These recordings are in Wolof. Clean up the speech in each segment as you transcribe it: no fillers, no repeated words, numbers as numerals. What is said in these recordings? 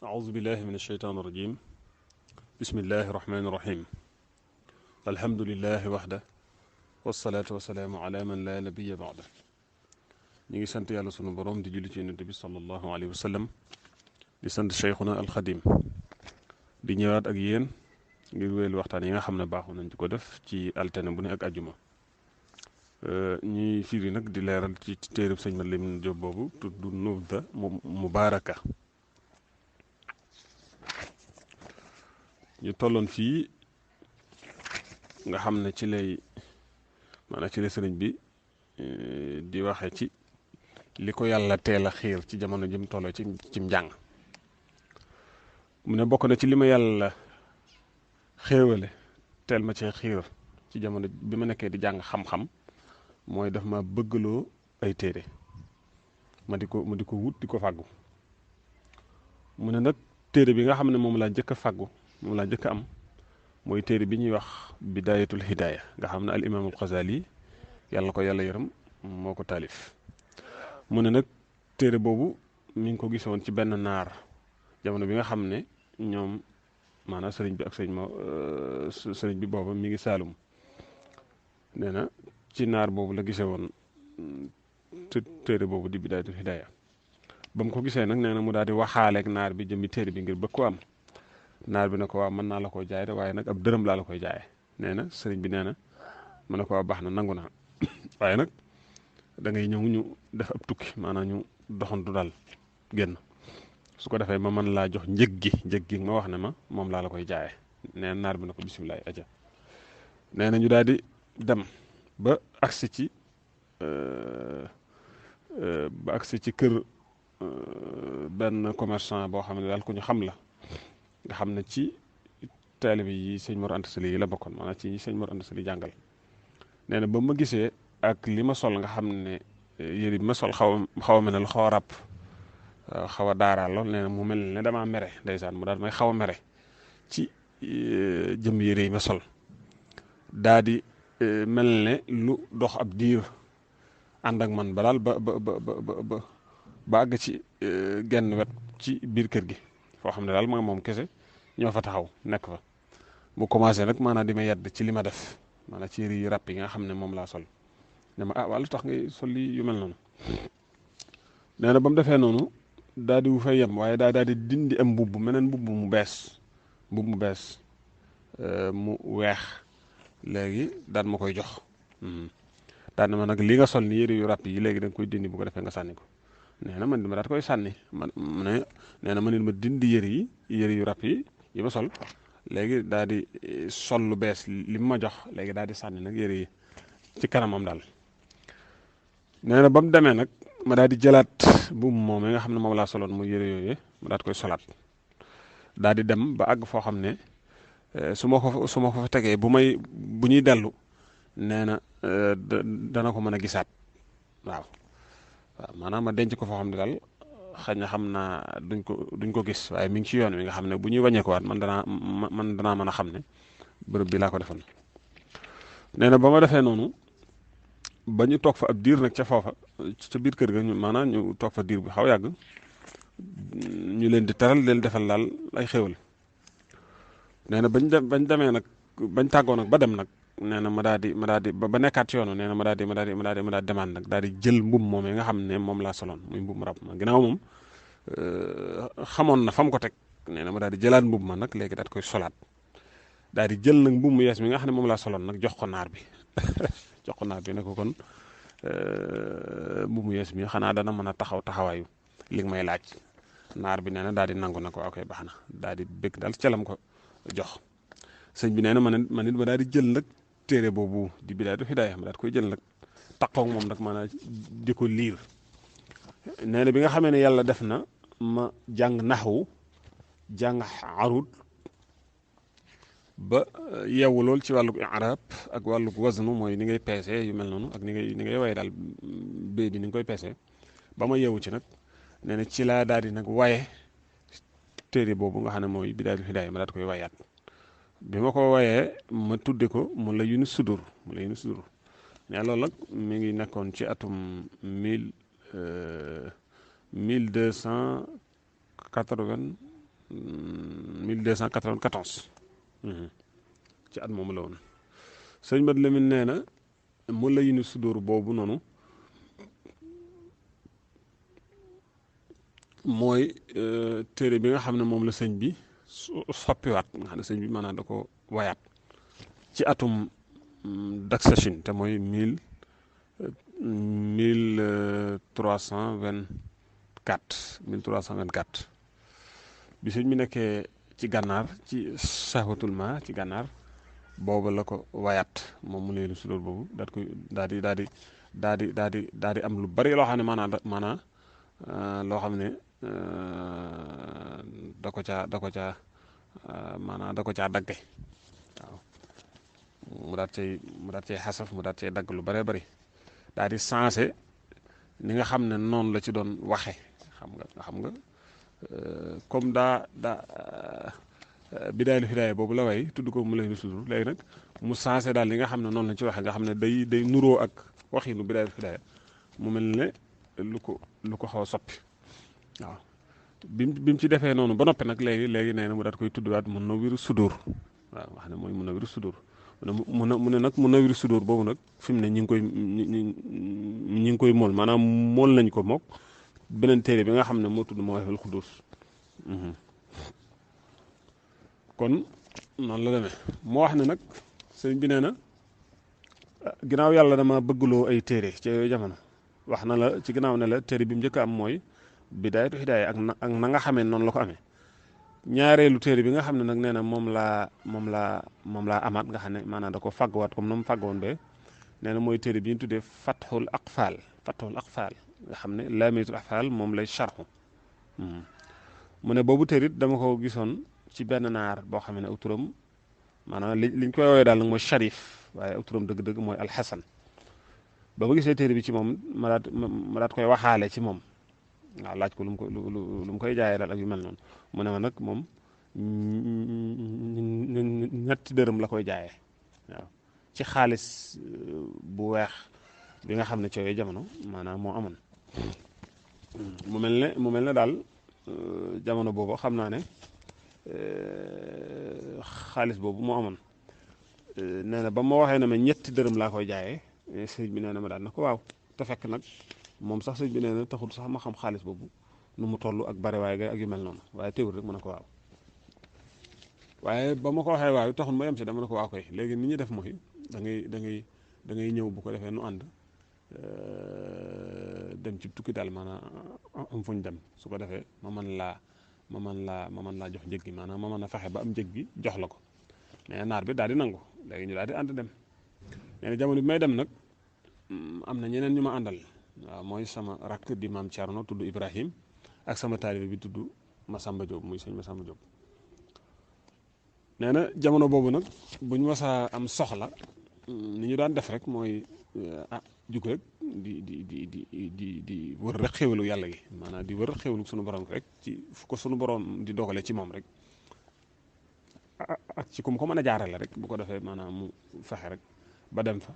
أعوذ بالله من الشيطان الرجيم بسم الله الرحمن الرحيم الحمد لله وحده والصلاة والسلام على من لا نبي بعده ñi ngi sant yàlla sunu borom di julli ci yonent bi sallallahu alayhi wa sallam di sant cheikhuna alxadim di ñëwaat ak yéen ngir wéyal waxtaan yi nga xam ne baaxu nañ ci ko def ci altine bu ne ak ajjuma ñuy firi nag di leeral ci téereb sëñ Mat Lamin Jóob boobu tudd Nubda Mubaaraka ñu tolloon fii nga xam ne ci lay maanaam ci la sëriñ bi di waxe ci li ko yàlla teel a xiir ci jamono jëm tolloo ci njàng mu ne bokk na ci li ma yàlla xéewale teel ma cee xiir ci jamono bi ma nekkee di jàng xam-xam mooy daf ma bëggaloo ay téere ma di ko wut di ko fàggu mu ne nag téere bi nga xam ne moom laa njëkk a fàggu moom laa njëkk a am mooy téere bi ñuy wax bidaayatul hidaaya nga xam ne al imaamul Xasaali yàlla ko yàlla yërëm moo ko taalif mu ne nag téere boobu mi ngi ko gisoon ci benn naar jamono bi nga xam ne ñoom maanaam sëriñ bi ak sëriñ bi booba mi ngi Saalum nee na ci naar boobu la gisee woon téere boobu di bidaayatul hidaaya ba mu ko gisee nag nee na mu daal di waxaaleeg naar bi jëmmi téere bi ngir bëgg ko am naar bi ne ko waaw mën naa la koy jaay de waaye nag ab dërëm laa la koy jaaye nee na sëriñ bi nee na mu ne ko waaw baax na nangu naa waaye nag da ngay ñëw ñu def ab tukki maanaam ñu doxantu daal génn su ko defee ma mën laa jox njëg gi ma wax ne ma moom laa la koy jaaye nee na naar bi ne ko bisimilah aja nee na ñu daal di dem ba agsi ci kër benn commerçant boo xam ne daal ku ñu xam la nga xam ne ci taalibe yi sëñ Mor Anta Sali yi la bokkoon maanaam ci sëñ Mor Anta Sali jàngal nee na ba ma gisee ak li ma sol nga xam ne yëri bi ma sol xaw a mel ne lu xaw a ràpp xaw a daaraal lool nee na mu mel ne damaa mere ndeysaan mu daal may xaw a mere ci jëm yëre yi ma sol daa di mel ne lu dox ab diir ànd ak man ba daal ba àgg ci genn wet ci biir kër gi foo xam ne daal moom kese ñoo fa taxaw nekk fa mu commencé nag maanaam di ma yedd ci li ma def maanaam ci yëre yi ràpp yi nga xam ne moom laa sol ne ma ah waa lu tax ngay sol li yu mel noonu nee na ba mu defee noonu daal di wu fay yem waaye daal di dindi am meneen mbubb mu bees mu weex léegi daan ma koy jox daan na ma nag li nga sol ni yëre yu ràpp yi léegi da nga koy dindi bu ko defee nga sànni ko nee na man ma daat koy sànni nee na ma nit ma dindi yëre yu ràpp yi ma sol léegi daal di sol lu bees li mu ma jox léegi daal di sànni nag yëre yi ci kanamam daal nee na ba mu demee nag ma daal di jëlaat mbubb moom nga xam ne moom laa soloon muy yëre yooyu ma daal di koy solaat daal di dem ba àgg foo xam ne su ma ko fa tegee bu ñuy dellu nee na dana ko mën a gisaat waaw maanaam ma denc ko foo xam ne daal xëy na xam naa duñ ko gis waaye mi ngi ci yoon wi nga xam ne bu ñuy wàññeekuwaat man danaa mën a xam ne bërëb bi laa ko defoon nee na ba ma defee noonu ba ñu toog fa ab diir nag ca foofa ca biir kër ga maanaam ñu toog fa diir bu xaw yàgg ñu leen di teral leen defal daal ay xéwal nee na bañ demee nag bañ tàggoo nag ba dem nag nee na ma daal di ba nekkaat ci yoonu nee na ma daal di demaat nag daal di jël mbub moom nga xam ne moom laa soloon muy mbub mu rab ma ginnaaw moom xamoon na fa mu ko teg nee na ma daal di jëlaat mbub ma nag léegi daal koy solaat daal di jël nag mbub mu yees mi nga xam ne moom laa soloon nag jox ko naar bi ne ko kon mbub mu yees mi xanaa dana mën a taxawaayu li nga may laaj naar bi nee na daal di nangu na ko ok baax na daal di bëgg daal calam ko jox sëñ bi nee na ma nit ma daal di jël nag téere boobu di Bidaayatul Hidaaya ma daal di koy jël nag taqoog moom nag maanaam di ko liir nee na bi nga xamee ne yàlla def na ma jàng naxwu jàng arud ba yeewu lool ci wàllug arab ak wàllug waznu mooy ni ngay peese yu mel noonu ak ni ngay waye daal béy bi ni nga koy peese ba ma yeewu ci nag nee na ci laa daal di nag waye téere boobu nga xam ne mooy Bidaayatul Hidaaya ma daal di koy wayaat bi ma ko wayee ma tudde ko mu la yunu sudur mais loolu nag mi ngi nekkoon ci atum 1280 1294 ci at moomu la woon. sëñ Mat Lamin nee na mu la yinu sudur boobu noonu mooy téere bi nga xam ne moom la sëñ bi soppiwaat nga xam ne sëñ bi maanaam da ko wayaat ci atum Daksasine te mooy 1324 bi sëñ bi nekkee ci gànnaar ci saxwatul ma ci gànnaar boobu la ko wayaat moom mu leen si loolu boobu daal di am lu bari loo xam ne maanaam loo xam ne da ko caa maanaam da ko caa dagge waaw mu daat cay xasaf mu daat cay dagg lu bëree bëri daal di sensé ni nga xam ne noonu la ci doon waxe xam nga comme bidaayul hidaaya boobu la way tudd ko mu lay nu sudur léegi nag mu sensé daal li nga xam ne noonu lañ ci waxe nga xam ne day nuroo ak waxinu bidaayul hidaaya mu mel ne lu ko xaw a soppi waaw bi mu ci defee noonu ba noppi nag léegi nee na mu daat koy tuddaat Munawwirus Sudur waaw wax ne mooy Munawwirus Sudur mu ne nag Munawwirus Sudur boobu nag fi mu ne ñi ngi koy mool maanaam mool nañ ko mook beneen téere bi nga xam ne moo tudd Mawaahibul Quddus kon noonu la demee moo wax ne nag sëñ bi nee na ginnaaw yàlla dama bëggloo ay téere ci yooyu jamono wax na la ci ginnaaw ne la téere bi mu njëkk am mooy Bidaayatu Hidaaya ak na nga xamee noonu la ko amee ñaareelu téere bi nga xam ne nag nee na moom laa amaat nga xam ne maanaam da ko fàggwaat comme na mu fàggoon be nee na mooy téere bi ñu tuddee Fathul Aqfal nga xam ne Laamiyatul Aqfal moom lay sharxu mu ne boobu téere it dama ko gisoon ci benn naar boo xam ne aw turam maanaam liñ koy woowee daal nag mooy Sharif waaye aw turam dëgg-dëgg mooy Alxasan ba ma gisee téere bi ci moom ma daat koy waxaale ci moom waaw laaj ko lu mu koy jaayee daal ak yu mel noonu mu ne ma nag moom ñetti dërëm la koy jaayee waaw ci xaalis bu weex bi nga xam ne ci yooyu jamono maanaam moo amoon mu mel ne daal jamono boobu xam naa ne xaalis boobu moo amoon nee na ba ma waxee ne ma ñetti dërëm laa koy jaayee sëñ bi nee na ma daal na ko waaw te fekk nag moom sax sëñ bi nee na taxul sax ma xam xaalis boobu nu mu toll ak bari waaye ak yu mel noonu waaye teewul rek ma ne ko waaw waaye ba ma ko waxee waaw taxul ma yem si dama ne ko waaw koy léegi ni ñuy def mooy da ngay ñëw bu ko defee nu ànd dem ci tukki daal maanaam am fuñ dem su ko defee ma mën laa jox njëg gi maanaam ma mën a fexe ba am njëg gi jox la ko mais naar bi daal di nangu léegi ñu daal di ànd dem nee na jamono bi may dem nag am na ñeneen ñu ma àndal waaw mooy sama rakk di maam Thierno tudd Ibrahim ak sama taalibe bi tudd Massamba Diop muy sëñ Massamba Diop nee na jamono boobu nag bu ñu masaa am soxla ni ñu daan def rek mooy jug rek di wër rek xéwalu yàlla gi maanaam di wër xéwalu sunu borom rek ci fu ko sunu borom di dogale ci moom rek ak ci ku mu ko mën a jaarale rek bu ko defee maanaam mu fexe rek ba dem fa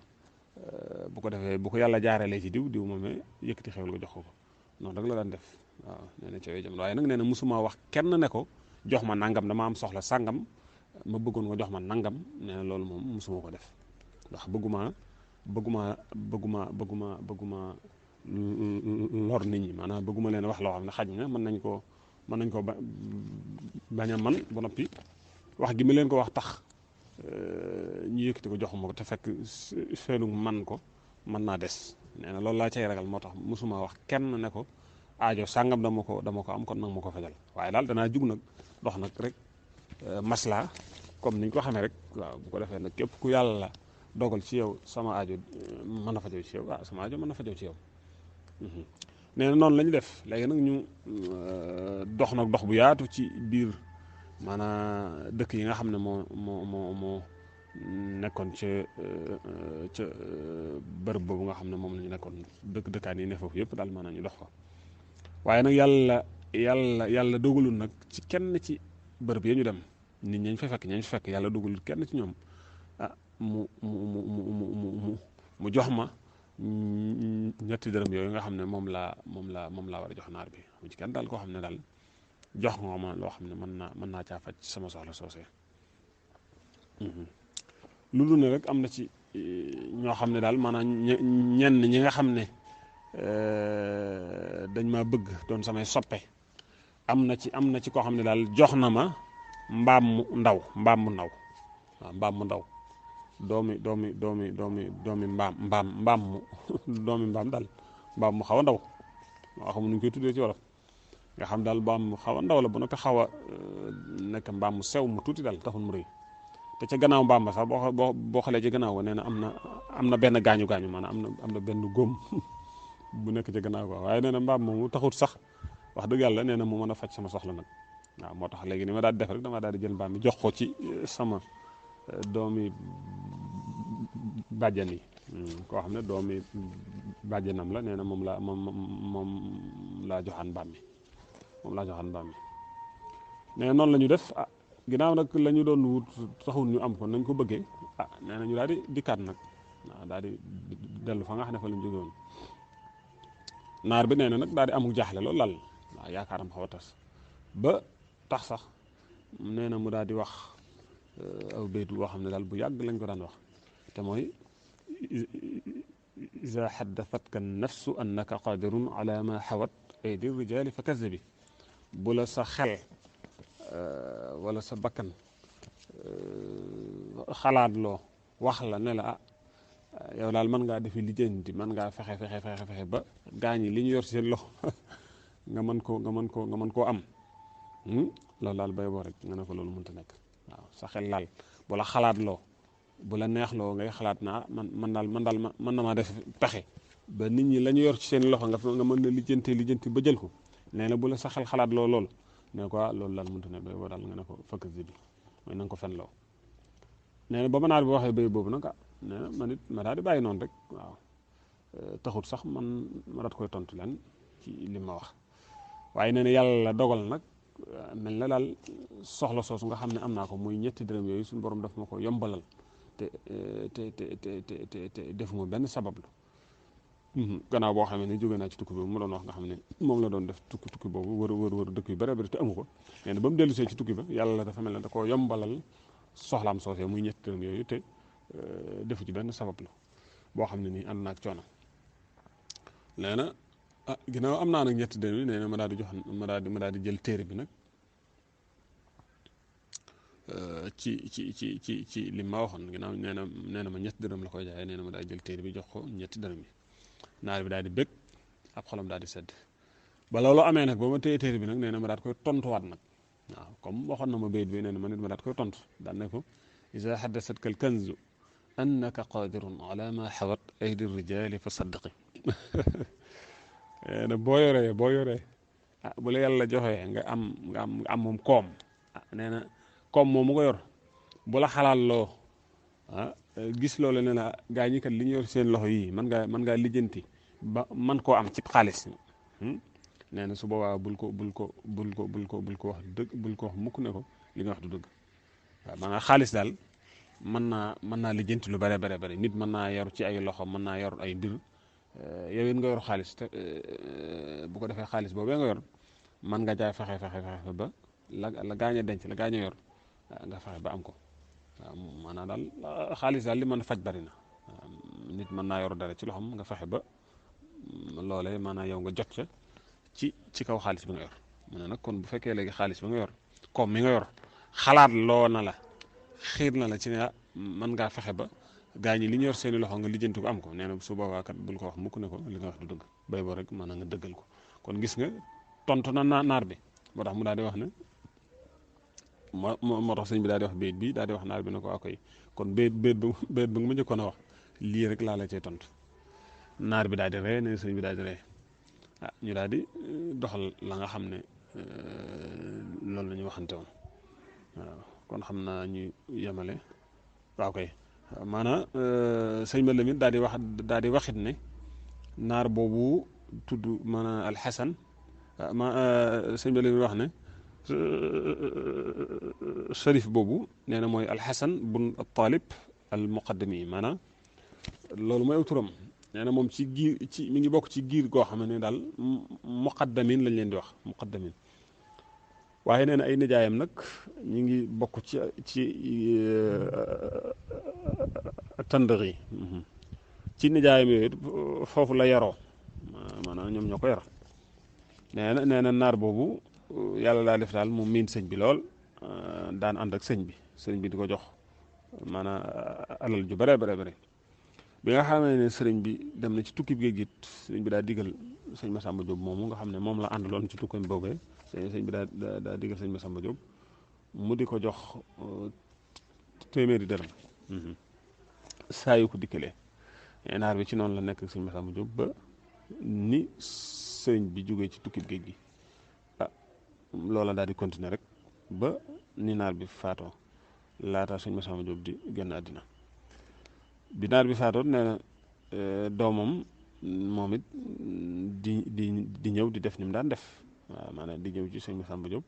bu ko defee bu ko yàlla jaaralee ci diw moomee yëkkati xéwal nga jox ko noonu rek la daan def waaw nee na ci yooyu jamono waaye nag nee na musuma wax kenn ne ko jox ma nangam dama am soxla sàngam ma bëggoon nga jox ma nangam nee na loolu moom musuma ko def ndax bëgguma lor nit ñi maanaam bëgguma leen wax loo xam ne xaj na mën nañ ko bañ a man ba noppi wax gi ma leen ko wax tax ñu yëkkati ko joxuma ko te fekk seenu man ko mën naa des nee na loolu laa cay ragal moo tax mosuma wax kenn ne ko aajo sàngam dama ko am kon nag ma ko fajal waaye daal danaa jug nag dox nag rek maslaa comme niñ ko xamee rek waaw bu ko defee nag képp ku yàlla dogal ci yow sama aajo mën na fajoo ci yow waaw sama aajo mën na fajoo ci yow nee na noonu la ñu def léegi nag ñu dox nag dox bu yaatu ci biir maanaam dëkk yi nga xam ne moo nekkoon ca bërëb boobu nga xam ne moom la ñu nekkoon dëkkaan yi ne foofu yëpp daal maanaam ñu dox ko waaye nag yàlla dogalul nag ci kenn ci bërëb ya ñu dem nit ñañ fa fekk yàlla dogalul kenn ci ñoom ah mu jox ma ñetti dërëm yooyu nga xam ne moom laa war a jox naar bi mu ci kenn daal koo xam ne daal jox nga ma loo xam ne mën naa caa faj sama soxla soosee. lu dul ne rek am na ci ñoo xam ne daal maanaam ñenn ñi nga xam ne dañ ma bëgg doon samay soppe am na ci koo xam ne daal jox na ma mbaam mu ndaw waaw mbaam mu ndaw doomi mbaam mu doomi mbaam daal mbaam mu xaw a ndaw moo xam nu ñu koy tuddee ci wolof nga xam daal mbaam mu xaw a ndaw la ba noppi xaw a nekk mbaam mu sew mu tuuti daal taxul mu rëy te ca gannaaw mbaam ba sax boo xoolee ci gannaaw ba nee na am na benn gaañu maanaam am na benn góom bu nekk ci gannaaw ko waaye nee na mbaam moomu taxut sax wax dëgg yàlla nee na mu mën a faj sama soxla nag waaw moo tax léegi ni ma daal di def rek dama daal di jël mbaam mi jox ko ci sama doomi bàjjan yi koo xam ne doomi bàjjanam la nee na moom laa joxaan mbaam mi nee na noonu la ñu def ginnaaw nag la ñu doon wut taxul ñu am ko nañ ko bëggee nee na ñu daal di dikkaat nag waaw daal di dellu fa nga xam ne fa lañ jóge woon naar bi nee na nag daal di amul jaaxle loolu lal waaw yaakaaram xaw a tas ba tax sax nee na mu daal di wax aw baytu boo xam ne daal bu yàgg lañ ko daan wax te mooy iza xaddafatka nafsu annaka qadirun ala ma xawat aydi rijali fa kazabi bu la sa xel wala sa bakkan xalaat loo wax la ne la yow daal mën ngaa defi lijjanti mën ngaa fexe ba gaañ yi li ñu yor ci seen loxo nga mën koo am loolu daal bay boo rek nga ne ko loolu mënta nekk waaw sa xel laal bu la xalaat loo bu la neex loo ngay xalaat naa man daal mën na maa def pexe ba nit ñi la ñu yor ci seen loxo nga mën na lijjanti ba jël ko nee na bu la sa xel xalaat loo loolu ne ko loolu daal mënta ne bay boo daal nga ne ko fakk zibi mooy na nga ko fen loo nee na ba ma naar bi waxee bay boobu nag nee na man it ma daal di bàyyi noonu rek waaw taxut sax man ma daat koy tontu leen ci li ma wax waaye nee na yàlla dogal nag mel na daal soxla soosu nga xam ne am naa ko muy ñetti dërëm yooyu suñu borom daf ma ko yombalal te defuma benn sabab la gannaaw boo xam ne jóge naa ci tukki boobu mu doon wax nga xam ne moom la doon def tukki boobu wër dëkk yu bare bari te amu ko nee na ba mu dellu see ci tukki ba yàlla dafa mel ne da koo yombalal soxlaam soosee muy ñetti dërëm yooyu te defu ci benn sabab la boo xam ne nii ànd naag coono nee na ginnaaw am naa nag ñetti dërëm yi nee na ma daal di jël téere bi nag ci li ma waxoon ginnaaw nee na ma ñetti dërëm la koy jaayee nee na ma daal di jël téere bi jox ko ñetti dërëm yi naar bi daal di bëgg ab xolam daal di sedd ba loolu amee nag ba ma téye téere bi nag nee na ma daal koy tontuwaat nag waaw comme waxoon na ma bayit bi nee na ma nit ma daal koy tontu daal ne ko iza haddasatka al kanzu annaka qadirun ala ma xawat aydi rijali fa saddaqi nee na boo yoree bu la yàlla joxee nga am moom koom nee na koom moom mu ko yor bu la xalaat loo gis loolu ne la gaa ñi kat li ñu yor seen loxo yii mën ngaa lijjanti ba man koo am ci xaalis nee na su boobaa bul ko wax dëgg bul ko wax mukk ne ko li nga wax du dëgg waaw maanaam xaalis daal mën naa lijjanti lu bare nit mën naa yor ci ay loxo mën naa yor ay mbir yow it nga yor xaalis te bu ko defee xaalis boobee nga yor mën nga jaay fexe ba la gaañ a denc la gaañ a yor nga fexe ba am ko waaw maanaam daal xaalis daal li mën a faj bari na nit mën naa yor dara ci loxoom nga fexe ba loolee maanaam yow nga jot ca ci kaw xaalis bi nga yor mu ne nag kon bu fekkee léegi xaalis bi nga yor comme mi nga yor xalaat loo na la xiir na la ci ne mën ngaa fexe ba gaa ñi li ñu yor seeni loxo nga lijjanti ko am ko nee na su boobaa kat bul ko wax mukk ne ko li nga wax du dëgg bay boo rek maanaam nga dëggal ko kon gis nga tontu na naar bi moo tax mu daal di wax ne moo tax sëñ bi daal di wax bayit bi daal di wax naar bi ne ko waa koy kon bayit ba nga ma njëkkoon a wax lii rek laa la cay tontu naar bi daal di ree ne sëñ bi daal di ree ñu daal di doxal la nga xam ne loolu la ñu waxante woon waaw kon xam naa ñu yemale waaw koy maanaam sëñ ma Lamin daal di waxit ne naar boobu tudd maanaam alxasan sëñ ma Lamin wax ne sharif boobu nee na mooy alxasan bun talib al muqaddami maanaam loolu mooy aw turam nee na moom ci giir mi ngi bokk ci giir goo xam ne daal muqaddamin lañ leen di wax muqaddamin waaye nee na ay nijaayam nag ñi ngi bokk ci tëndër yi ci nijaayam yooyu foofu la yaroo maanaam ñoom ñoo ko yar nee na naar boobu yàlla daa def daal mu miin sëñ bi lool daan ànd ak sëñ bi di ko jox maanaam alal ju bare bare bare bi nga xamee ne sëriñ bi dem na ci tukki bi géej gi sëriñ bi daa digal sëñ Massamba Diop moomu nga xam ne moom la àndaloon ci tukki boobee sëñ bi daa digal sëñ Massamba Diop mu di ko jox téeméeri dërëm saa yu ko dikkalee naar bi ci noonu la nekk sëñ Massamba Diop ba ni sëriñ bi jógee ci tukki bi géej gi loola daal di continuer rek ba ni naar bi faatoo laata sëñ Massamba Diop di génn àddina bi naar bi faatoo nee na doomam moom it di ñëw di def ni mu daan def waaw maanaam di ñëw ci sëñ Massamba Diop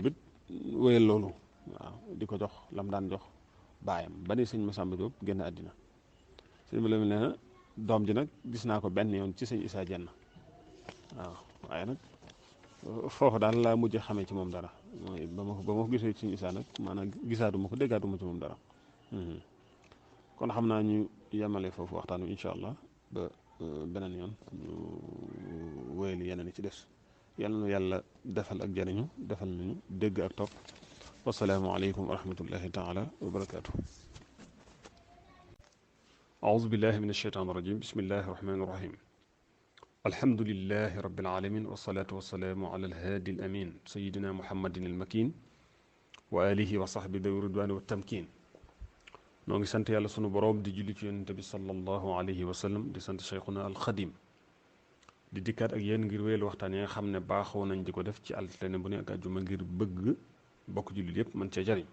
it wéyal loolu waaw di ko jox lam daan jox baayam ba ni sëñ Massamba Diop génn àddina sëñ bi la nee na doom ji nag gis naa ko benn yoon ci sëñ Issa Dieng waaw waaye nag foofu daal laa mujj xamee ci moom dara mooy ba ma ko gisee ci sëñ Issa nag maanaam gisaatuma ko déggaatuma ci moom dara kon xam naa ñu yemale foofu waxtaan wi incha allah ba beneen yoon ñu wéyali yeneen yi ci des yal na yàlla defal ak jariñu defal nañu dégg ak topp wasalaamu aleykum wa rahmatullahi taala wa barakaatu. أعوذ بالله من الشيطان الرجيم بسم الله الرحمن الرحيم الحمد لله رب العالمين والصلاة والسلام على الهادي الأمين سيدنا محمد المكين وآله وصحبه ذوي الرضوان والتمكين noo ngi sant yàlla sunu boroom di julli ci yonent bi sallallahu alayhi wa sallam di sant cheikhuna alxadim di dikkaat ak yéen ngir wéyal waxtaan yi nga xam ne baaxoo nañ di ko def ci altine bu ne ak àjjuma ngir bëgg bokk jullit yépp mën cee jariñ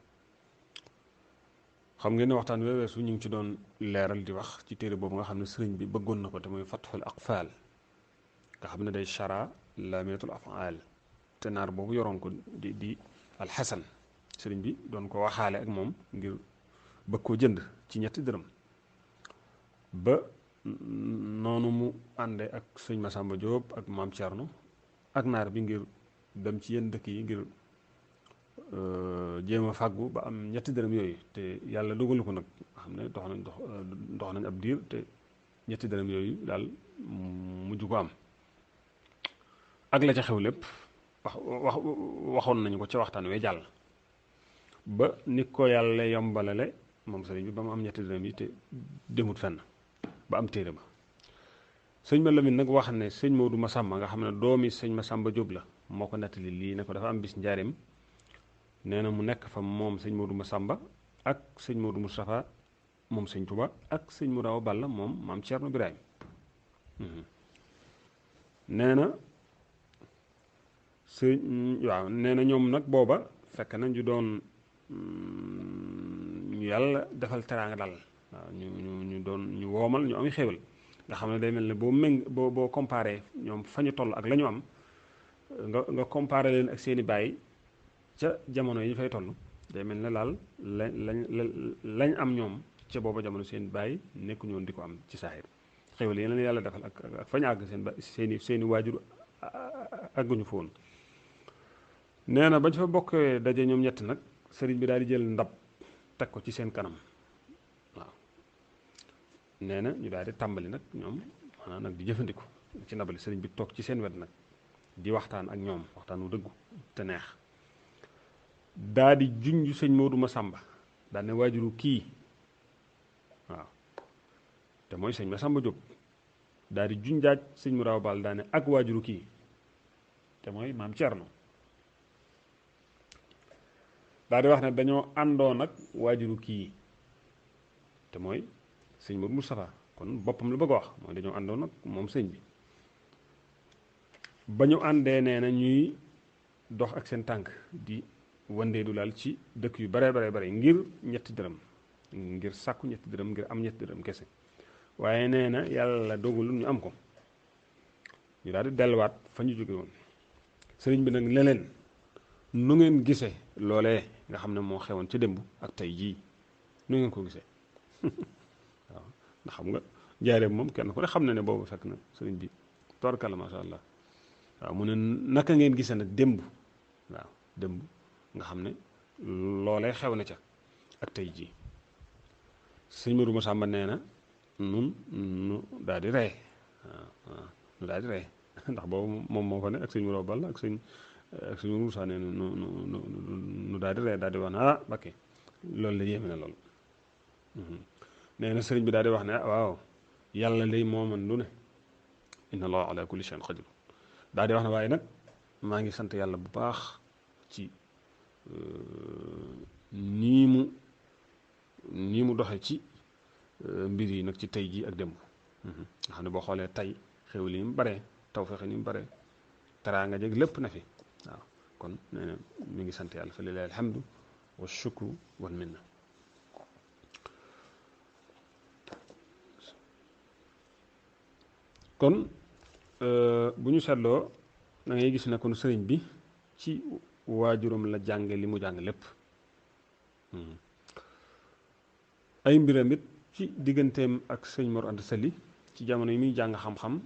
xam ngeen ne waxtaan weesu ñu ngi ci doon leeral di wax ci téere boobu nga xam ne sëriñ bi bëggoon na ko te muy fatxul aqfaal nga xam ne day chara lamiyatul afaal te naar boobu yoroon ko di alxasan sëriñ bi doon ko waxaale ak moom ngir bëgg koo jënd ci ñetti dërëm ba noonu mu ànde ak sëñ Massamba Diop ak maam Thierno ak naar bi ngir dem ci yenn dëkk yi ngir jéem a fàggu ba am ñetti dërëm yooyu te yàlla dogalu ko nag nga xam ne dox nañ ab diir te ñetti dërëm yooyu daal mujj ko am ak la ca xew lépp waxoon nañu ko ca waxtaan wee jàll ba ni ko yàlla yombalale moom sëriñ bi ba mu am ñetti dërëm yi te demut fenn ba am téere ba sëñ ma Lamin nag wax ne sëñ Modou Massamba nga xam ne doomi sëñ Massamba Diop la moo ko nettali lii ne ko dafa am bis njaareem nee na mu nekk fa moom sëñ Modou Massamba ak sëñ Modou Moustapha moom sëñ Touba ak sëñ Modou Awa Balla moom maam Thierno Birahim nee na waaw nee na ñoom nag booba fekk nañ ju doon ñu yàlla defal teraanga dal waaw ñu doon ñu woomal ñu am xéwal nga xam ne day mel ne boo comparé ñoom fa ñu toll ak la ñu am nga comparé leen ak seeni baay ca jamono yi ñu fay toll day mel ne laal lañ am ñoom ca booba jamono seen baay nekkuñu woon di ko am ci saaxir xéwal yeneen yàlla defal ak fañ àgg seeni waajur àgguñu fa woon nee na bañ fa bokkee daje ñoom ñett nag sëriñ bi daal di jël ndab teg ko ci seen kanam waaw nee na ñu daal di tàmbali nag ñoom maanaam nag di jëfandiku ci ndabali sëriñ bi toog ci seen wet nag di waxtaan ak ñoom waxtaan wu dëggu te neex daa di junj sëñ Modou Massamba daal ne waajuru kii waaw te mooy sëñ Massamba Diop daal di junjaaj sëñ Modou Awa Balla daal ne ak waajuru kii te mooy maam Thierno daal di wax ne dañoo àndoon ak waajuru kii te mooy sëñ Modou Moustapha kon boppam la bëgg a wax mooy dañoo àndoon ak moom sëñ bi ba ñu àndee nee na ñuy dox ak seen tànk di wandeelu daal ci dëkk yu bare bare ngir ñetti dërëm ngir sàkku ñetti dërëm ngir am ñetti dërëm kese waaye nee na yàlla dogalul ñu am ko ñu daal di delluwaat fa ñu jóge woon sëriñ bi nag ne leen nu ngeen gisee loolee nga xam ne moo xewoon ca démb ak tey jii nu ngeen ko gisee waaw ndax xam nga njaareem moom kenn ku ne xam na ne boobu fekk na sëriñ bi torkala masha Allah waaw mu ne naka ngeen gisee nag démb waaw démb nga xam ne loolee xew na ca ak tey jii sëñ Modou Massamba nee na nun nu daal di ree waaw nu daal di ree ndax boobu moom moo fa ne ak sëñ Modou Ball ak sëñ Moussa nee na nu daal di ree daal di wax ne ah Mbakke loolu la yéeme na lool nee na sëriñ bi daal di wax ne ah waaw yàlla lay moo man lu ne inna allah ala kulli shay'in qadir daal di wax ne waaye nag maa ngi sant yàlla bu baax ci nii mu doxe ci mbir yi nag ci tey jii ak démb nga xam ne boo xoolee tey xew li mu bare taw fexe ni mu bare teraanga jeg lépp na fi waaw kon nee na mi ngi sant yàlla fa lillahi alhamdu wa shukru wal minna kon bu ñu seetloo da ngay gis ne kon sëriñ bi ci waajuram la jànge li mu jàng lépp ay mbiram it ci digganteem ak sëñ Mor Anta Sali ci jamono yi muy jàng xam-xam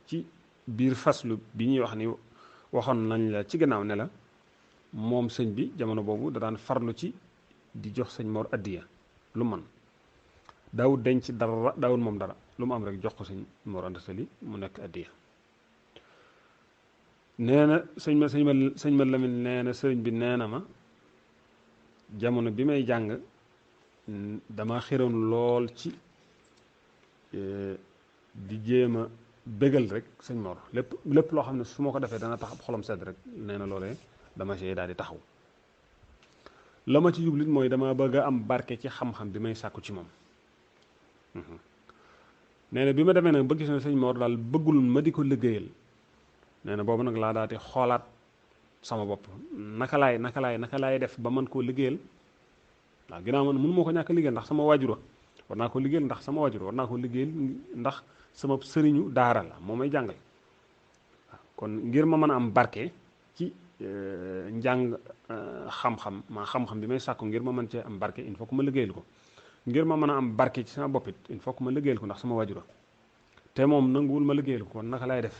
ci biir faslu bi ñuy wax ni waxoon nañ la ci gannaaw ne la moom sëñ bi jamono boobu da daan farlu ci di jox sëñ Mor addiya lu man daawut denc dara daawut moom dara lu mu am rek jox ko sëñ Mor Anta Sali mu nekk addiya nee na sëñ ma Lamin nee na sëriñ bi nee na ma jamono bi may jàng dama xiroon lool ci di jéem a bégal rek sëñ Mor lépp loo xam ne su ma ko defee dana tax ab xolam sedd rek nee na loolee dama see daal di taxaw la ma ci jublit mooy dama bëgg a am barke ci xam-xam bi may sàkku ci moom nee na bi ma demee nag ba gis ne sëñ Mor daal bëggul ma di ko liggéeyal nee na boobu nag laa daal di xoolaat sama bopp naka laay def ba mën koo liggéeyal waaw ginnaaw man mënu moo ko ñàkk liggéeyal ndax sama waajur war naa ko liggéeyal ndax sama waajur war naa ko liggéeyal ndax sama sëriñu daara la moo may jàngal waaw kon ngir ma mën a am barke ci njàng xam-xam bi may sàkku ngir ma mën cee am barke il faut que ma liggéeyal ko ngir ma mën a am barke ci sama boppit il faut que ma liggéeyal ko ndax sama waajur te moom nanguwul ma liggéeyal ko kon naka laay def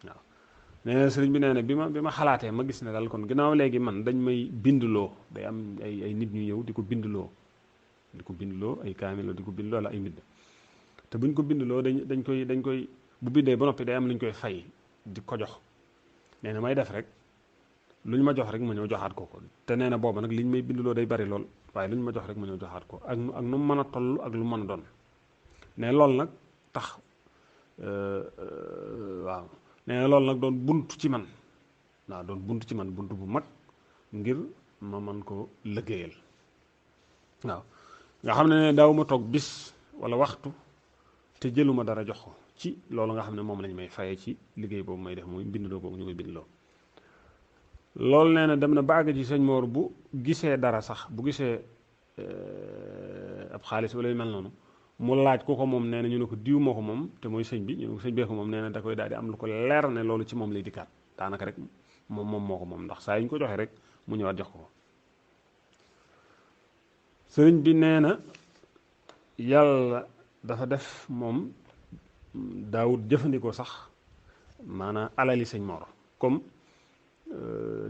waaw nee na sëriñ bi nee na bi ma xalaatee ma gis ne daal kon ginnaaw léegi man dañ may bindloo day am ay nit ñu ñëw di ko bindloo ay kaamil di ko bindloo la ay mbind te buñ ko bindloo dañ koy bu bindee ba noppi day am lu ñu koy fay di ko jox nee na may def rek lu ñu ma jox rek ma ñëw joxaat ko te nee na booba nag liñ may bindloo day bari lool waaye lu ñu ma jox rek ma ñëw joxaat ko ak nu mu mën a toll ak lu mën a doon ne loolu nag tax waaw nee na loolu nag doon bunt ci man waaw doon bunt ci man bunt bu mag ngir ma man ko liggéeyal waaw nga xam ne daaw ma toog bis wala waxtu te jëluma dara jox ko ci loolu nga xam ne moom lañ may faye ci liggéey boobu may def muy bindloo boobu ñu koy bindloo loolu nee na dem na ba àgg ci sëñ Mor bu gisee dara sax bu gisee ab xaalis wala yu mel noonu mu laaj ku ko moom nee na ñu ne ko diw moo ko moom te mooy sëñ bi ñu ne ko sëñ bee ko moom nee na da koy daal di am lu ko leer ne loolu ci moom lay dikkaat daanaka rek moom moo ko moom ndax saa yu ñu ko joxee rek mu ñëwaat jox ko sëriñ bi nee na yàlla dafa def moom daawut jëfandikoo sax maanaam alali sëñ Mor comme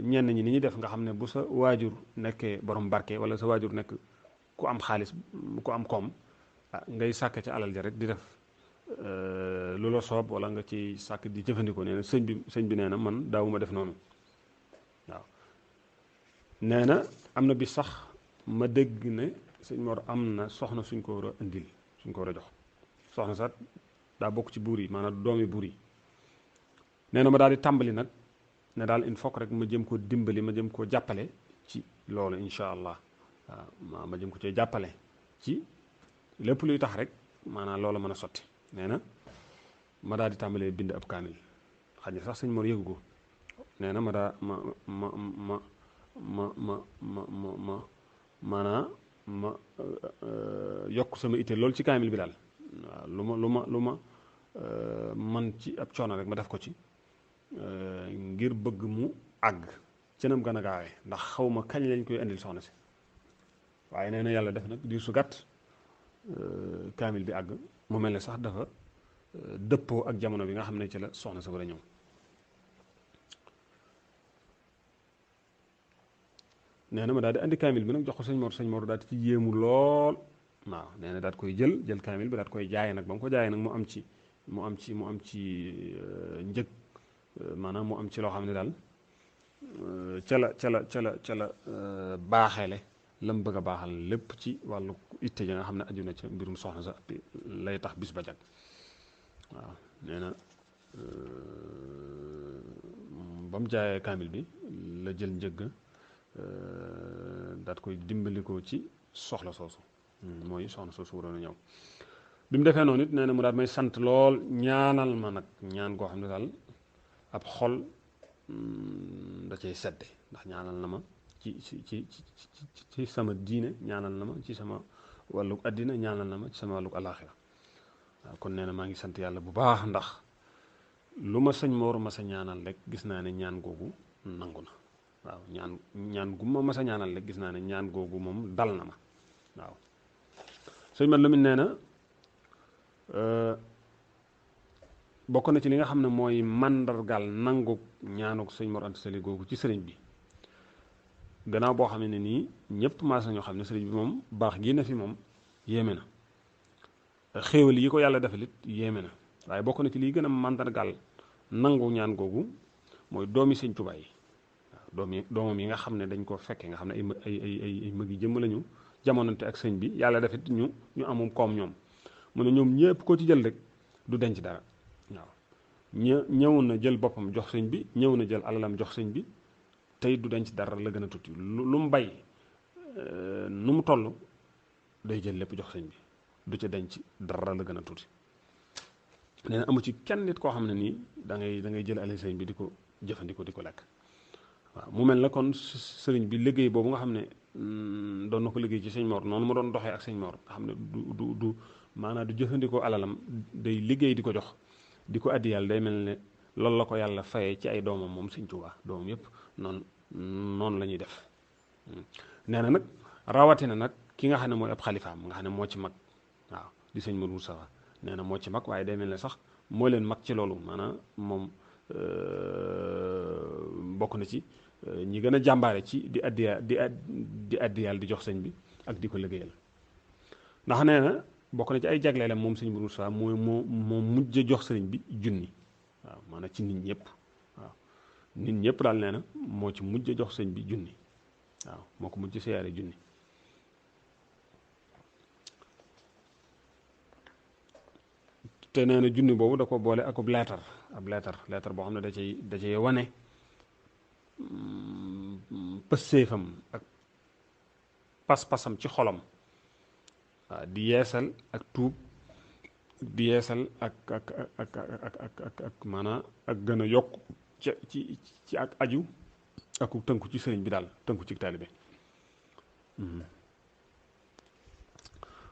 ñenn ñi ni ñuy def nga xam ne bu sa waajur nekkee borom barke wala sa waajur nekk ku am xaalis ku am koom ngay sàkk ci alal ja rek di def lu la soob wala nga ci sàkk di jëfandikoo nee na sëñ bi nee na man daawuma def noonu waaw nee na am na bi sax ma dégg ne sëñ Mor am na soxna suñ ko war a indil suñ ko war a jox soxna sax daa bokk ci buur yi maanaam doomi buur yi nee na ma daal di tàmbali nag ne daal il faut que rek ma jëm ko dimbali ma jëm koo jàppale ci loolu incha allah waaw ma jëm ko cee jàppale ci lépp luy tax rek maanaam loola mën a sotti nee na ma daal di tàmbalee bind ab kaamil xaj na sax sëñ Mor yëgu ko nee na ma daa maanaam ma yokk sama itte loolu ci kaamil bi daal waaw lu ma man ci ab coono rek ma def ko ci ngir bëgg mu àgg cënam gën a gaawee ndax xaw ma kañ lañ koy indil soxna si waaye nee na yàlla def nag diir su gàtt kaamil bi àgg mu mel ne sax dafa dëppoo ak jamono bi nga xam ne ci la soxna sa war a ñëw nee na ma daal di andi kaamil bi nag jox ko sëñ Mor daal di ci yéemu lool waaw nee na daal di koy jël kaamil bi daal di koy jaay nag ba mu ko jaayee nag mu am ci njëg maanaam mu am ci loo xam ne daal ca la baaxeele la mu bëgg a baaxal lépp ci wàllu itte ja nga xam ne aju na ca mbirum soxna sa lay tax bis ba jag waaw nee na ba mu jaayee kaamil bi la jël njëgg daat koy dimbalikoo ci soxla soosu mooy soxna soosu waroon a ñëw bi mu defee noonu it nee na mu daal may sant lool ñaanal ma nag ñaan koo xam ne daal ab xol da cay sedde ndax ñaanal na ma ci sama diine ñaanal na ma ci sama wàlluk àddina ñaanal na ma ci sama wàlluk alaaxira waaw kon nee na maa ngi sant yàlla bu baax ndax lu ma sëñ Mor ma sa ñaanal rek gis naa ne ñaan googu nangu na waaw ñaan gu ma mas a ñaanal rek gis naa ne ñaan googu moom dal na ma waaw sëñ Mat Lamin nee na bokk na ci li nga xam ne mooy màndargaal nangu ñaanuk sëñ Mor Anta Sali googu ci sëriñ bi gannaaw boo xam ne nii ñëpp maas nañoo xam ne sëriñ bi moom baax gi na fi moom yéeme na xéewal yi ko yàlla defalit yéeme na waaye bokk na ci liy gën a màndargaal nangu ñaan googu mooy doomi sëñ Tuubaa yi doomam yi nga xam ne dañ ko fekke nga xam ne ay mag yi jëmm lañu jamonante ak sëñ bi yàlla defit ñu amum koom ñoom mu ne ñoom ñëpp ko ci jël rek du denc dara waaw ñëw na jël boppam jox sëñ bi ñëw na jël alalam jox sëñ bi tey du denc dara la gën a tuuti lu mu bay nu mu toll day jël lépp jox sëñ bi du ca denc dara la gën a tuuti nee na amu ci kenn nit koo xam ne nii da ngay jël alal sëñ bi di ko jëfandikoo di ko lekk waaw mu mel na kon sëriñ bi liggéey boobu nga xam ne doon na ko liggéey ci sëñ Mor noonu mu doon doxee ak sëñ Mor nga xam ne du maanaam du jëfandikoo alalam day liggéey di ko jox di ko addi yàlla day mel ne loolu la ko yàlla fayee ci ay doomam moom sëñ Tuubaa doomam yëpp noonu la ñuy def nee na nag rawatina nag ki nga xam ne mooy ab xalifaam nga xam ne moo ci mag waaw di sëñ Modou Moustapha nee na moo ci mag waaye day mel ne sax moo leen mag ci loolu maanaam moom bokk na ci ñi gën a jàmbaare ci di addi yàlla di jox sëñ bi ak di ko liggéeyal ndax nee na bokk na ci ay jagleelam moom sëñ Modou Moustapha moo mujj jox sëriñ bi junni waaw maanaam ci nit ñëpp waaw nit ñëpp daal nee na moo ci mujj jox sëñ bi junni waaw moo ko mujj siyaare junni te nee na junni boobu da ko boole ak ab leetar boo xam ne da cay wane pësséefam ak pas-pasam ci xolam waaw di yeesal ak tuub di yeesal ak maanaam ak gën a yokk ci ak aju ak tënku ci sëriñ bi daal tënku ci taalibe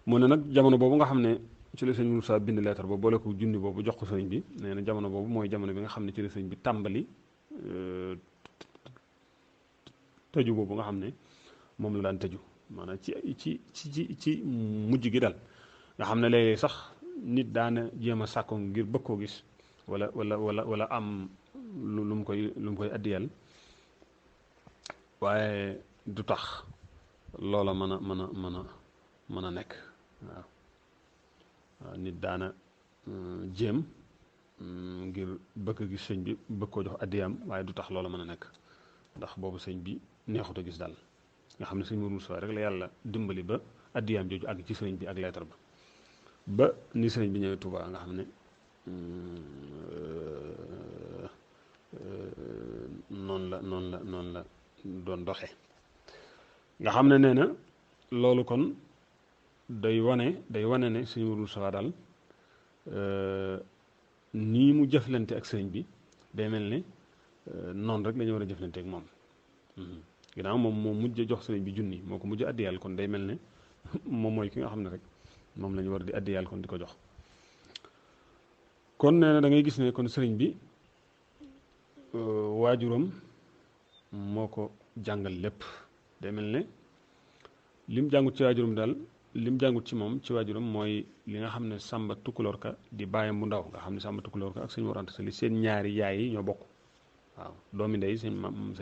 mu ne nag jamono boobu nga xam ne ci la sëñ Moussa bind leetar boobu boole ko junni boobu jox ko sëriñ bi nee na jamono boobu mooy jamono bi nga xam ne ci la sëriñ bi tàmbali tëju boobu nga xam ne moom la daan tëju maanaam ci mujj gi daal nga xam ne léeg-léeg sax nit daana jéem a sàkko ngir bëgg koo gis wala am lu mu koy addiyal waaye du tax loola mën a nekk waaw nit daana jéem ngir bëgg a gis sëñ bi bëgg koo jox addiyam waaye du tax loola mën a nekk ndax boobu sëñ bi neexut a gis daal nga xam ne sëñ Mourou Moussa rek la yàlla dimbali ba addiyaam jooju àgg ci sëriñ bi ak leetar ba ni sëriñ bi ñëwee Touba nga xam ne noonu la doon doxe nga xam ne nee na loolu kon day wane ne sëñ Mourou Moussa daal nii mu jëflante ak sëriñ bi day mel ne noonu rek la ñu war a jëflante ak moom ginnaaw moom moo mujj jox sëriñ bi junni moo ko mujj addiyal kon day mel ne moom mooy ki nga xam ne rek moom la ñu war di addiyal kon di ko jox kon nee na da ngay gis ne kon sëriñ bi waajuram moo ko jàngal lépp day mel ne lim jàngut ci waajuram daal lim jàngut ci moom ci waajuram mooy li nga xam ne Sàmba Tukulóor Ka di bàyyam bu ndaw nga xam ne Sàmba Tukulóor Ka ak sëñ Mor Anta Sali seen ñaari yaay yi ñoo bokk waaw doomi ndey sëñ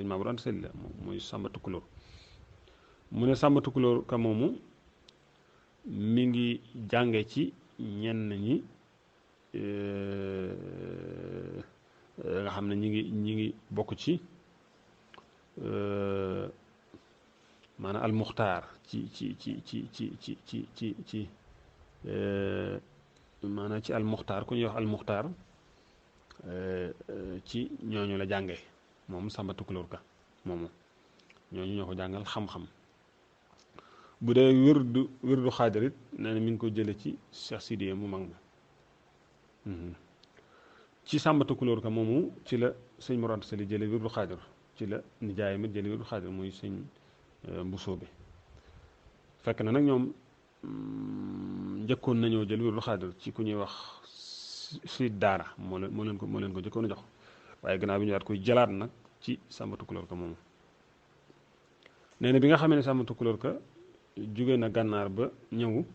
Mamour Anta Sali la mooy Sàmba Tukulóor mu ne Sàmba Tukulóor Ka moomu mi ngi jànge ci ñenn ñi nga xam ne ñi ngi bokk ci maanaam almuxtaar ci maanaam ci almuxtaar ku ñuy wax almuxtaar ci ñooñu la jànge moom Sàmba Tukulóor Ka moomu ñooñu ñoo ko jàngal xam-xam. bu dee wérdu xaadir it nee na mi ngi ko jële ci Cheikh Sidiye mu mag ma ci Sàmba Tukulóor Ka moomu ci la sëñ Mor Anta Sali jële wérdu xaadir ci la nijaayam it jële wérdu xaadir muy sëñ Mbusoobe fekk na nag ñoom njëkkoon nañoo jël wérdu xaadir ci ku ñuy wax si daara moo leen ko njëkkoon a jox waaye gannaaw bi ñu daat koy jëlaat nag ci Sàmba Tukulóor Ka moomu nee na bi nga xamee ne Sàmba Tukulóor Ka jóge na gànnaar ba ñëw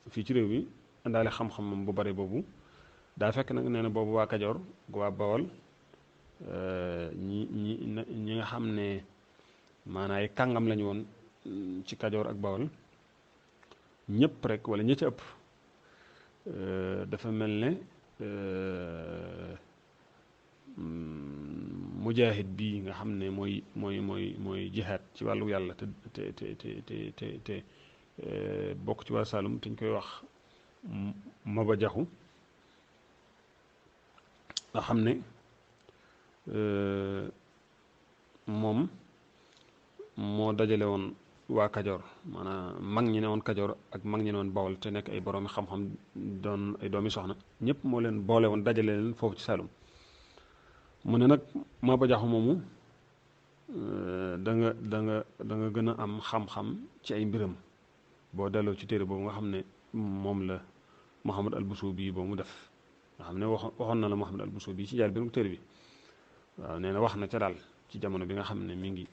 fii ci réew mi indaale xam-xamam bu bari boobu daa fekk nag nee na boobu waa Kajoor waa Bawol ñi nga xam ne maanaam ay kàngam lañu woon ci Kajoor ak Bawol ñëpp rek wala ñi ci ëpp dafa mel ne mujaahid bii nga xam ne mooy jihaad ci wàllu yàlla te bokk ci waa Saalum te ñu koy wax Maba Jaxu nga xam ne moom moo dajale woon waa Kajoor maanaam mag ñi ne woon Kajoor ak mag ñi ne woon Bawol te nekk ay boroomi xam-xam doon ay doomi soxna ñëpp moo leen boole woon dajale leen foofu ci Saalum mu ne nag Maba Jaxu moomu da nga gën a am xam-xam ci ay mbiram boo delloo ci téere boobu nga xam ne moom la Muhammad al Busuubi boobu mu def nga xam ne waxoon na la Muhammad al Busuubi ci jaal bi téere bi waaw nee na wax na ca daal ci jamono bi nga xam ne mi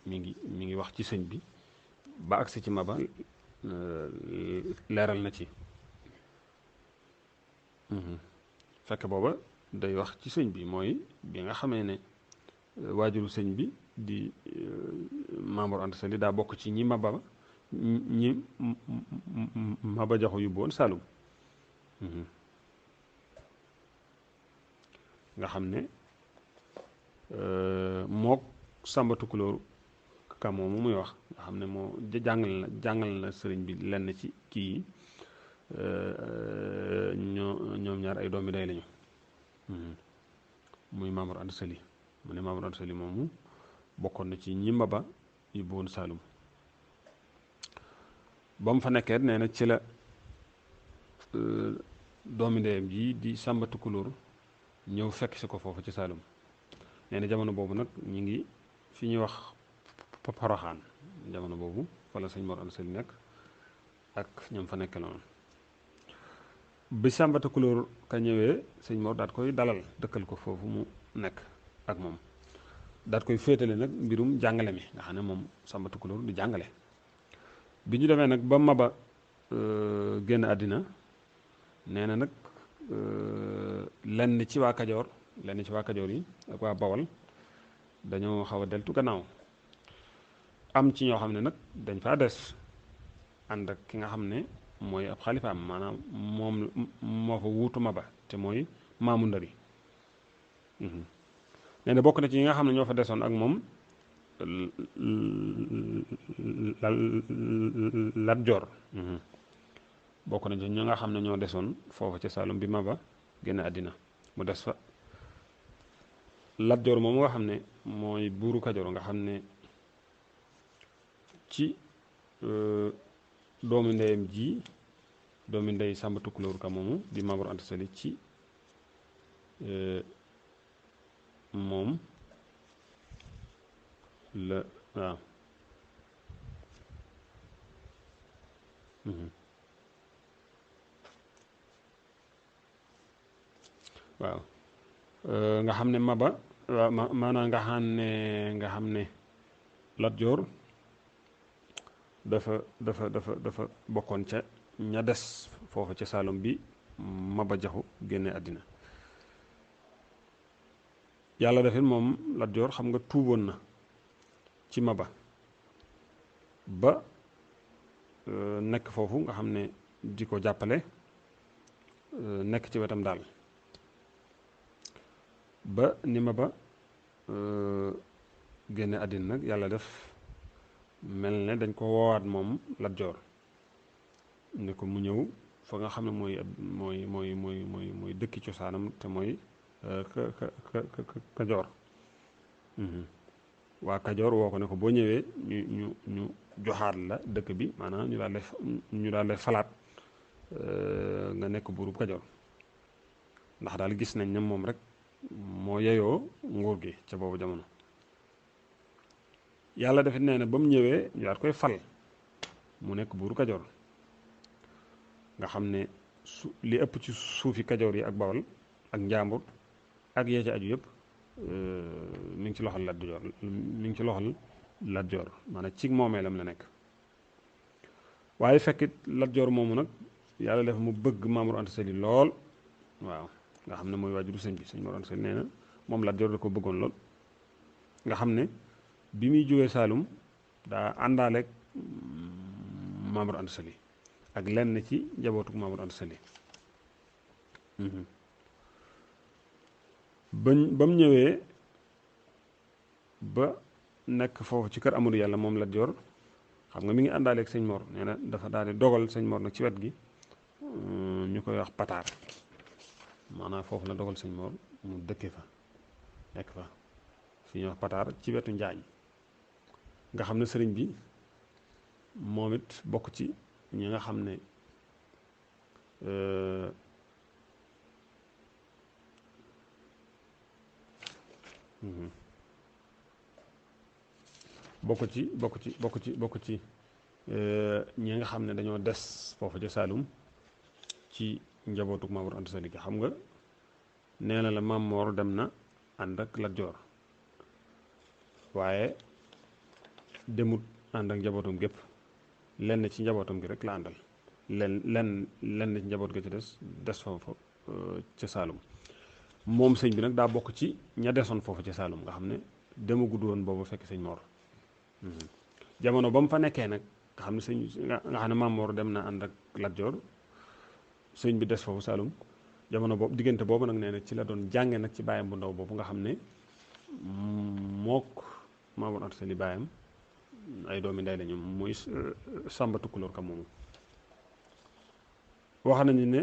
ngi wax ci sëñ bi ba agsi ci Maba leeral na ci fekk booba day wax ci sëñ bi mooy bi nga xamee ne waajuru sëñ bi di Maam Mor Anta Sali daa bokk ci ñi Maba Jaxu yóbbu woon Saalum nga xam ne mook Sàmba Tukulóor Ka moomu muy wax nga xam ne moo jàngal na sëriñ bi lenn ci kii yi ñoom ñaar ay doomi day lañu muy Maam Mor Anta Sali mu ne Maam Mor Anta Sali moomu bokkoon na ci ñi Maba yóbbu woon Saalum ba mu fa nekkee nee na ci la doomi ndeyam ji di Sàmba Tukulóor ñëw fekk si ko foofu ci Saalum nee na jamono boobu nag ñu ngi fi ñuy wax Poroxaan jamono boobu wala sëñ Mor Anta Sali nekk ak ñoom fa nekk noonu bi Sàmba Tukulóor Ka ñëwee sëñ Mor daat koy dalal dëkkal ko foofu mu nekk ak moom daat koy féetale nag mbirum jàngale mi nga xam ne moom Sàmba Tukulóor di jàngale bi ñu demee nag ba Maba génn àddina nee na nag lenn ci waa Kajoor yi ak waa Bawol dañoo xaw a deltu gannaaw am ci ñoo xam ne nag dañ faa des ànd ak ki nga xam ne mooy ab xalifaam maanaam moom moo fa wuutu Maba te mooy Maamu Ndari nee na bokk na ci ñi nga xam ne ñoo fa desoon ak moom Lat Joor bokk na ci ñi nga xam ne ñoo desoon foofa ca Saalum bi Maba génn àddina mu des fa Lat Joor moom nga xam ne mooy buuru Kajoor nga xam ne ci doomi ndeyam ji doomi ndey Sàmba Tukulóor Ka moomu di Maam Mor Anta Sali ci moom la waaw waaw nga xam ne Maba waaw maanaam nga xam ne Lat Joor dafa bokkoon ca ña des foofu ca Saalum bi Maba Jaxu génne àddina yàlla defit moom Lat Joor xam nga tuuboon na ci Maba ba nekk foofu nga xam ne di ko jàppale nekk ci wetam daal ba ni ma ba génne àddina nag yàlla def mel ne dañ ko woowaat moom Lat Joor ne ko mu ñëw fa nga xam ne mooy dëkki cosaanam te mooy Kajoor. waa Kajoor woo ko ne ko boo ñëwee ñu joxaat la dëkk bi maanaam ñu daal lay falaat nga nekk buurub Kajoor ndax daal gis nañ ne moom rek moo yeyoo nguur gi ca boobu jamono. yàlla defit nee na ba mu ñëwee ñu daal koy fal mu nekk buuru Kajoor nga xam ne li ëpp ci suufi Kajoor yi ak Bawol ak Njaambur ak yee ci aju yëpp mi ngi ci loxol Lat Joor Lat Joor maanaam ci moomeelam la nekk. waaye fekkit Lat Joor moomu nag yàlla def mu bëgg Maam Mor Anta Sali lool waaw nga xam ne mooy waajuru sëñ bi sëñ Mor Anta Sali nee na moom Lat Joor da ko bëggoon lool nga xam ne bi muy jógee Saalum daa àndaaleeg Maam Mor Anta Sali ak lenn ci njabootu Maam Mor Anta Sali ba mu ñëwee ba nekk foofu ci kër Amadou Yàlla moom Lat Joor xam nga mi ngi àndaaleeg sëñ Mor nee na dafa daal di dogal sëñ Mor nag ci wet gi ñu koy wax pataar maanaam foofu la dogal sëñ Mor mu dëkke fa nekk fa fi ñuy wax pataar ci wetu Njaañ nga xam ne sëriñ bi moom it bokk ci ñi nga xam ne bokk ci ñi nga xam ne dañoo des foofu ca Saalum ci njabootu Maam Mor Anta Sali gi xam nga nee na la Maam Mor dem na ànd ak Lat Joor waaye demut ànd ak njabootam gépp lenn ci njabootam gi rek la àndal lenn ci njaboot ga ci des foofu ca Saalum moom sëñ bi nag daa bokk ci ña desoon foofu ca Saalum nga xam ne dema gudd woon boobu fekk sëñ Mor jamono ba mu fa nekkee nag nga xam ne nga xam ne Maam Mor dem na ànd ak Lat Joor sëñ bi des foofu Saalum jamono boobu diggante boobu nag nee na ci la doon jànge nag ci baayam bu ndaw boobu nga xam ne mook Maam Mor Anta Sali baayam ay doomi ndey lañu muy Sàmba Tukulóor Ka moomu wax nañu ne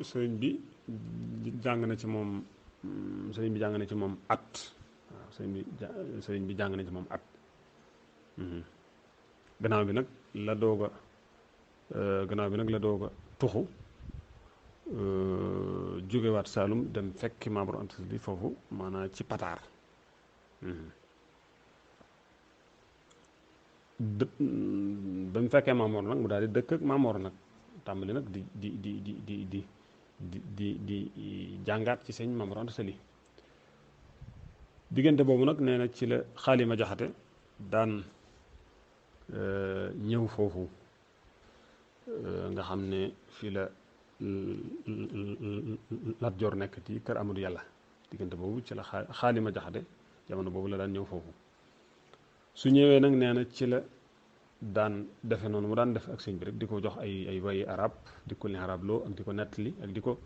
sëriñ bi jàng na ci moom at waaw sëriñ bi jàng na ci moom at gannaaw bi nag la doog a tuxu jógewaat Saalum dem fekki Maam Mor Anta Sali foofu maanaam ci pataar ba mu fekkee Maam Mor nag mu daal di dëkk ak Maam Mor nag tàmbali nag di jàngaat ci sëñ Maam Mor Anta Sali diggante boobu nag nee na ci la Xaalima Jaxate daan ñëw foofu nga xam ne fii la Lat Joor nekk ci kër Amadou Yàlla diggante boobu ci la Xaalima Jaxate jamono boobu la daan ñëw foofu su ñëwee nag nee na ci la daan defe noonu mu daan def ak sëñ bi rek di ko jox ay wayi arab di ko li arab loo ak di ko nettali ak di ko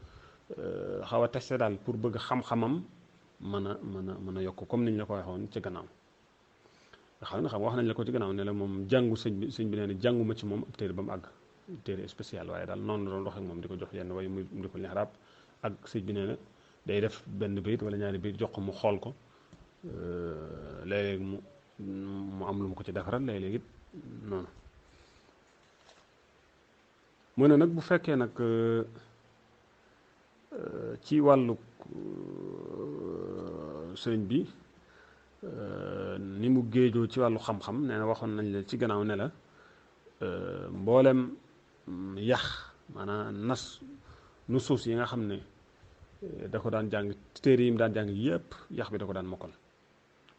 xaw a testé daal pour bëgg xam-xamam mën a yokk comme niñ la ko waxoon ci gannaaw nga xam ne wax nañ la ko ci gannaaw ne la moom jàngu sëñ bi nee na jànguma ci moom ab téere ba mu àgg téere spécial waaye daal noonu la doon wax ak moom di ko jox yenn way mu di ko li arab ak sëñ bi nee na day def benn bayit wala ñaari bayit jox ko mu xool ko léeg-léeg mu am lu mu ko ci defaral léeg-léeg it noonu mu ne nag bu fekkee nag ci wàllu sëriñ bi ni mu géejoo ci wàllu xam-xam nee na waxoon nañ la ci gannaaw ne la mboolem yax maanaam nas nu suus yi nga xam ne da ko daan jàng téere yi mu daan jàng yépp yax bi da ko daan mokkal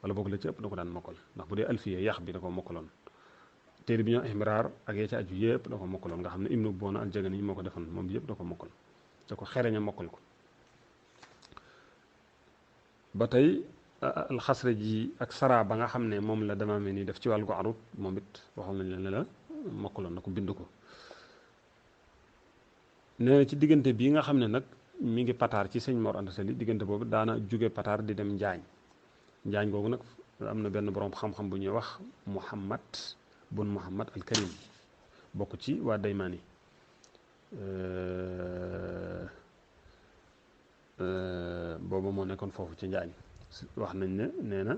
wala boog la ci ëpp da ko daan mokkal ndax bu dee alfiya yax bi da ko mokkaloon téere bi ñoo Ihmiraar ak yee ci aju yépp da ko mokkaloon nga xam ne Ibnu Boona al Jagani moo ko defoon moom yépp da ko mokkal da ko xereña mokkal ko ba tey alxasra ji ak sara ba nga xam ne moom la damaame ni def ci wàllu ko arut moom it waxoon nañ la ne la mokkaloon na ko bind ko. nee na ci diggante bii nga xam ne nag mi ngi pataar ci sëñ Mor Anta Sali diggante boobu daana jóge pataar di dem njaañ googu nag am na benn boroom xam-xam bu ñuy wax Muhammad al Karim bokk ci waa Daymaani booba moo nekkoon foofu ci njaañ wax nañ ne nee na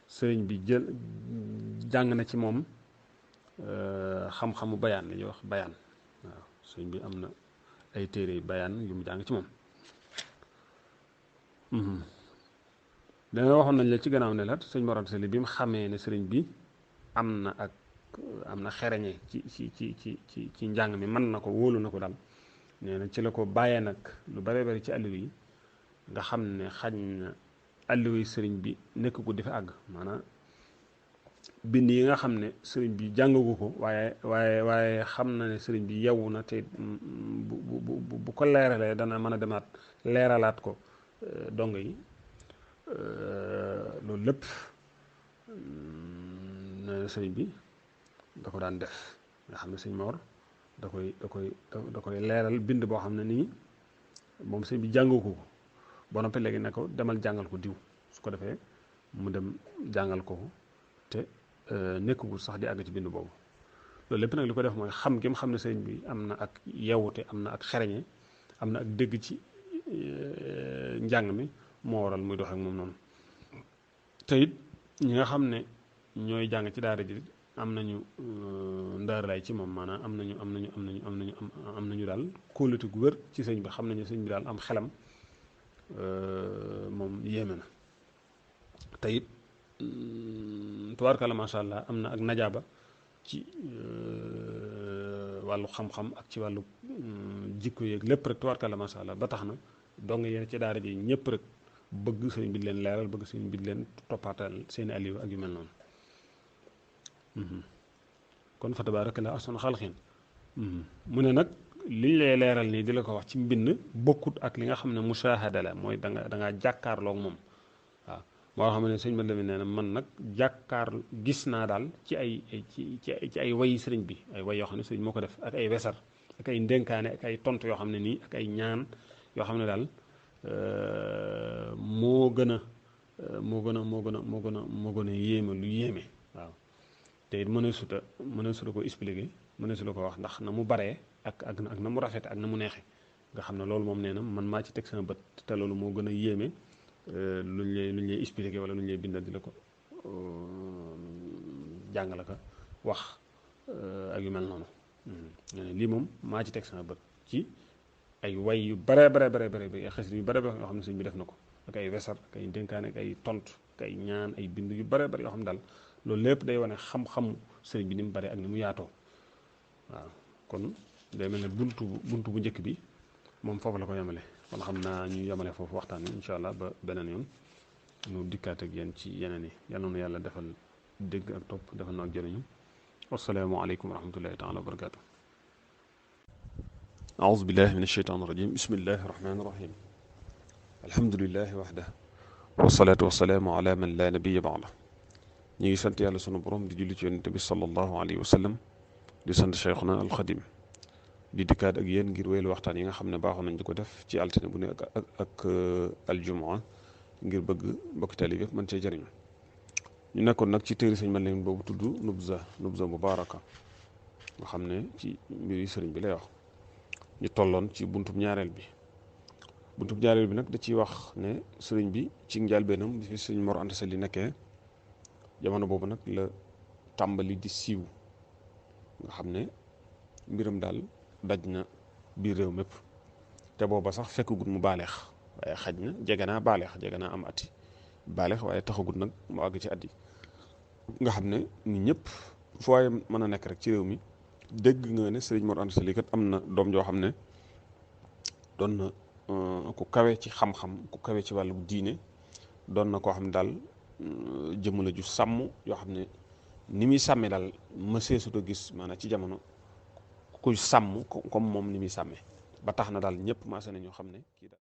sëriñ bi jàng na ci moom xam-xamu bayaan la ñuy wax bayaan waaw sëriñ bi am na ay téere bayaan yu mu jàng ci moom. dana waxoon nañ la ci gannaaw ne la sëñ Mor Anta Sali bi mu xamee ne sëriñ bi am na xereñe ci njàng mi mën na ko wóolu na ko daal nee na ci la ko bàyyee nag lu bare bari ci àlliwa yi nga xam ne xañ na àlliwa yi sëriñ bi nekk ko di fa àgg maanaam bind yi nga xam ne sëriñ bi jàngagu ko waaye xam na ne sëriñ bi yewu na te bu ko leeralee dana mën a demaat leeralaat ko dongo yi loolu lépp nee na sëriñ bi da ko daan def nga xam ne sëñ Mor da koy leeral bind boo xam ne nii moom sëñ bi jàngagu ko ba noppi léegi ne ko demal jàngal ko diw su ko defee mu dem jàngal ko te nekkagul sax di àgg ci bind boobu loolu lépp nag li ko def mooy xam gi mu xam ne sëriñ bi am na ak yewute am na ak xereñe am na ak dégg ci njàng mi moo waral muy dox ak moom noonu te it ñi nga xam ne ñooy jàng ci daara ji am nañu ndaaralaay ci moom maanaam am nañu daal kóolute gu wér ci sëñ bi xam nañu sëñ bi daal am xelam moom yéeme na te it tubaarkalla macha allah am na ak najaaba ci wàllu xam-xam ak ci wàllu jikko yeeg lépp rek tubaarkalla macha allah ba tax na dong yéen ci daara ji ñëpp rek bëgg sëñ bi leen leeral bëgg sëñ bi leen toppaatal seeni aliwa ak yu mel noonu kon fa tabaarakallaahu ahsanu xalqin mu ne nag liñ lay leeral nii di la ko wax ci mbind bokkut ak li nga xam ne musaahada la mooy da ngaa jàkkaarloog moom waaw moo xam ne sëñ Bada mi nee na man nag gis naa daal ci ay wayi sëriñ bi ay way yoo xam ne sëriñ moo ko def ak ay wesar ak ay ndénkaane ak ay tontu yoo xam ne nii ak ay ñaan yoo xam ne daal moo gën a yéeme lu yéeme waaw te it mën a suta ko expliquer mën a suta ko wax ndax na mu baree ak na mu rafete ak na mu neexe nga xam ne loolu moom nee na man maa ci teg sama bët te loolu moo gën a yéeme luñ lay expliquer wala luñ lay bindal di la ko jàngale ko wax ak yu mel noonu lii moom maa ci teg sama bët ci ay way yu bare ay xasida yu bare yoo xam ne sëñ bi def na ko ak ay wesar ak ay dénkaane ak ay tontu ak ay ñaan ay bind yu bare yoo xam ne daal loolu lépp day wane xam-xamu sëriñ bi ni mu bare ak ni mu yaatoo waaw kon day mel ne buntu bu njëkk bi moom foofu la ko yemale kon xam naa ñu yemale foofu waxtaan wi incha allah ba beneen yoon ñu dikkaat ak yéen ci yeneen yi yal na yàlla defal dégg ak topp defal na ak jëriñu wassalaamu aleykum wa rahmatullahi taala wa barakaatu aouzu billahi min asheytaan irajim bismillahi irrahmani irrahim alhamdulilahi waxda wasalaatu wasalaamu ala man la nabiya baada ñu ngi sant yàlla sunu borom di julli ci yonent bi sallallahu alayhi wa sallam di sant cheikhuna alxadim di dikkaat ak yéen ngir wéyal waxtaan yi nga xam ne baaxoon nañ di ko def ci altine bu ne ak aljumaa ngir bëgg mbokki taalib yëpp mën cee jëriñu ñu nekkoon nag ci téere sëñ man leen boobu tudd nubza mubaaraka nga xam ne ci mbiri sëriñ bi lay wax ñu tolloon ci buntub ñaareel bi nag da ciy wax ne sëriñ bi ci njëlbéenam bi fi sëñ Mor Anta Sali nekkee jamono boobu nag la tàmbali di siiw nga xam ne mbiram daal daj na biir réew mépp te booba sax fekkagut mu baaleex waaye xaj na jege naa baaleex jege naa am ati baaleex waaye taxagut nag mu àgg ci at yi nga xam ne nit ñëpp fu waaye mën a nekk rek ci réew mi dégg nga ne Sëriñ Mor Anta Sali kat am na doom joo xam ne doon na ku kawe ci xam-xam ku kawe ci wàllu diine doon na koo xam ne daal jëmm la ju sàmm yoo xam ne ni muy sàmmee daal ma seesut a gis maanaam ci jamono kuy sàmm comme moom ni muy sàmmee ba tax na daal ñëpp maase na ñoo xam ne kii daal